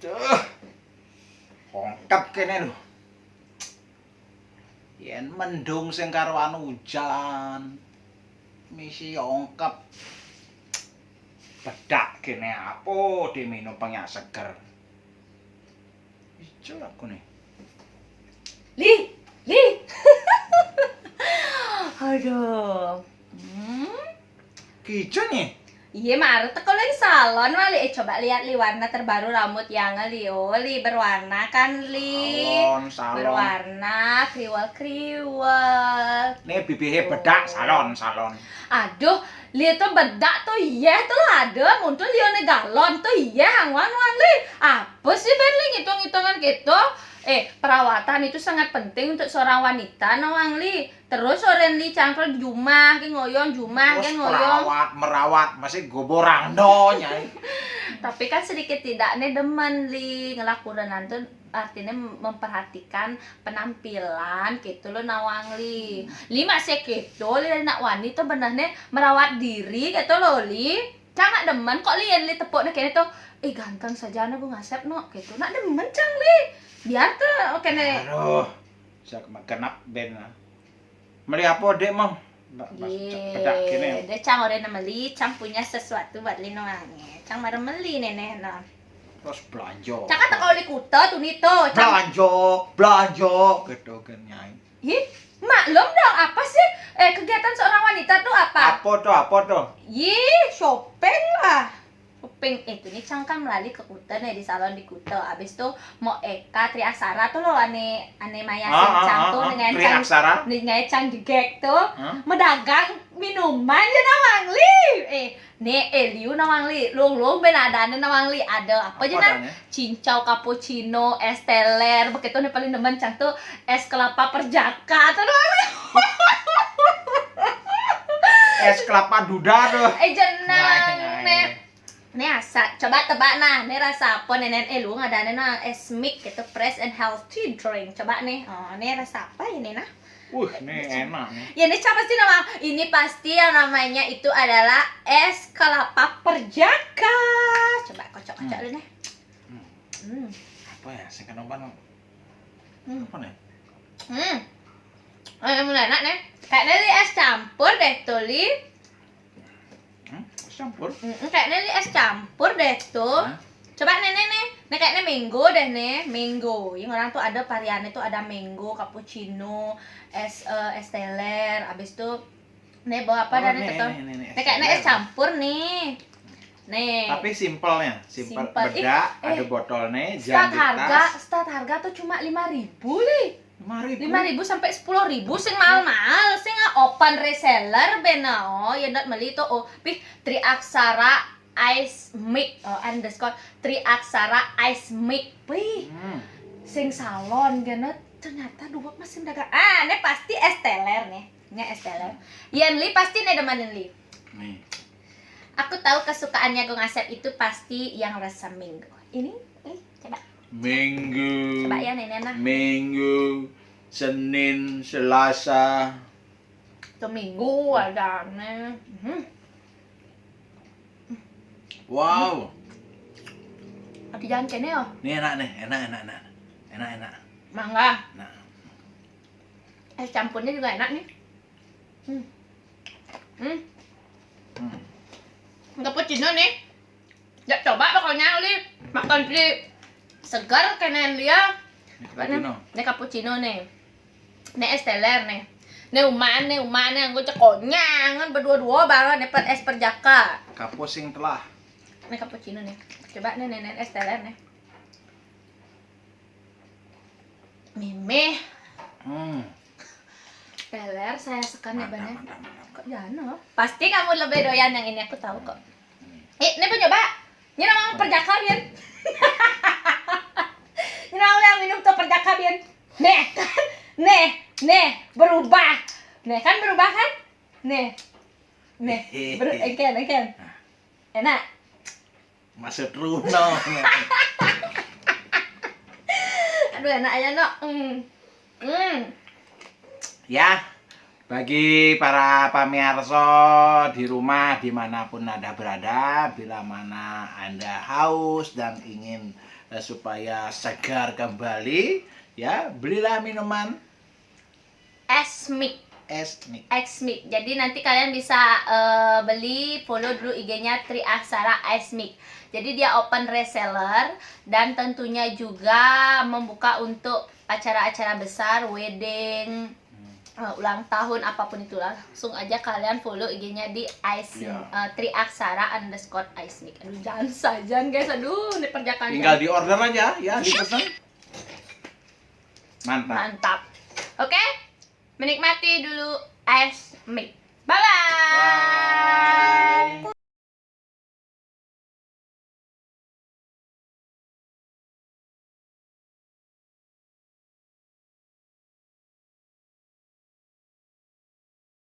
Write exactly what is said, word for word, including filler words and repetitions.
Duh. Ongkep kene lho. Yen mendung sing karo anu ujan. Misi ongkep. Bedak kene apa diminum penyak seger. Ijo aku nih. Li, Li. Aduh. Hmm. Kijo nih. Iya, mari teko ning salon wali. Eh, coba lihat li warna terbaru rambut yang li. Oh, li berwarna kan li. Salon, salon. Berwarna kriwel-kriwel. Nih bibihe bedak salon, salon. Aduh, li itu bedak tuh iya tuh ada muncul lione galon tuh iya angwan wan li. Apa sih ben li ngitung-ngitungan gitu? Eh, perawatan itu sangat penting untuk seorang wanita, nawang li. Terus oren li cangkrol di rumah, ki ngoyong di rumah, Terus ki ngoyong. Perawat, merawat, masih goborang do nyai. Tapi kan sedikit tidaknya demen li ngelakuin tuh artinya memperhatikan penampilan gitu loh nawang li. Li masih gitu li nak wani tuh benernya merawat diri gitu loh li. Cang nak demen kok li yang li tepuk nih kene tuh, ih ganteng saja nih gue ngasep no gitu. Nak demen cang li. Biar tuh oke nih. Aduh, sak genap ben. Meli apa dek mau? Bedak kene. Dia cang orang meli, cang punya sesuatu buat li nawangnya. Cang marah meli neneh no. Terus belanja. Cang kan teko di kuta tuh nih tuh. Cang Belanja, belanja gitu kan nyai. Ih, maklum dong, apa sih eh, kegiatan seorang wanita tuh apa? Apa tuh, apa tuh? Ih, shopping lah. Shopping eh tuh nih cang kan melali ke Kuta nih di salon di Kuta. Abis tuh mau Eka Triaksara tuh loh ane ane Maya Ah, ah, Cang ah, tuh ah. dengan Cang Triaksara. dengan Cang jegek tuh. Hah? Medagang minuman ya nawang li. Eh, nih eh liu nawang li. Lung lung ben ada nih nawang li. Ada apa aja Apa nah? Adanya? Cincau, cappuccino, es teler, begitu nih paling demen cang tuh es kelapa perjaka tuh nawang li. Es kelapa duda tuh. Eh jenang Nah, nah, nih. nah. Nih asa, coba tebak nah, nih rasa apa nih nen? Eh lu nggak ada nih nah, es mik gitu, fresh and healthy drink. Coba nih, oh nih rasa apa ini nah? Wah, ini enak nih. Ya ini siapa sih nama? Ini pasti yang namanya itu adalah es kelapa perjaka. Coba kocok-kocok Hmm. dulu nih. Hmm. Apa ya? Sing kenopan Hmm. Apa nih? Hmm. Eh, mulai enak nih. Kayaknya li es campur deh tuh li. Hmm? Es campur? Mm, kayaknya li es campur deh tuh. Hah? Coba nih nih nih. Nih kayaknya mango deh nih, mango. Yang orang tuh ada variannya tuh ada mango, cappuccino, es eh, es teler, abis itu nih bawa apa Oh, dan nih, itu tuh. nih, nih, nih, Nih kayaknya es es campur nih. Nih. Tapi simpelnya, simpel Simpel. Ih, bedak, eh, ada botolnya, Start harga, jangan di tas. Start harga tuh cuma lima ribu li. Lima ribu. Lima ribu sampai sepuluh ribu sing mahal-mahal sing open reseller ben oh ya ndak meli tuh oh pih Tri Aksara Ice Mix oh underscore Tri Aksara Ice Mix pih Hmm. sing salon gana ternyata dua masih dagang ah ini pasti es teler nih ini es teler Yen li pasti nih demanin li Nih. Aku tahu kesukaannya Gung Asep itu pasti yang rasa mango ini li coba Minggu. Coba ya nenek nah Minggu, Senin, Selasa. Seminggu ada nih. Hmm. Wow. Ada jalan kene ya? Ini enak nih, enak enak enak. Enak enak. Mangga. Nah. Es campurnya juga enak nih. Hmm. Hmm. Hmm. Cappuccino nih. Ya coba pokoknya li makan beli segar kenen dia. Ini cappuccino. Ini cappuccino nih. Ini es teler nih. Ini uman nih, uman nih, gue cekonyangan berdua-dua banget nih per es perjaka. Kapo sing telah. Ini cappuccino nih. Coba nih nenek es teler nih. Mimih. Hmm. Teler saya sekan nih Mantap, banyak. mantap, mantap. Kok jangan loh. Pasti kamu lebih doyan yang ini aku tahu kok. Eh, ini pun coba. Ini nama perjaka Bian. Ini nama yang minum tuh perjaka Bian. Nih, nih, nih berubah. Nih kan berubah kan? Nih, nih ber engken engken. Enak. Maksud Runo. Aduh enak aja no. Hmm. Hmm. Ya. Bagi para pamiarsa di rumah, dimanapun Anda berada, bila mana Anda haus dan ingin eh, supaya segar kembali, ya, belilah minuman Esmik. Esmik. Esmik. Jadi nanti kalian bisa eh, beli, follow dulu I G-nya Tri Aksara Esmik. Jadi dia open reseller dan tentunya juga membuka untuk acara-acara besar, wedding, eh, ulang tahun, apapun itu, langsung aja kalian follow I G-nya di Ice Iya. eh, Tri Aksara underscore Esmik. Aduh, jangan sajan guys, aduh, ini perjakaan. Tinggal di order aja, ya, dipesan. Mantap. Mantap. Oke, menikmati dulu Esmik. Bye bye.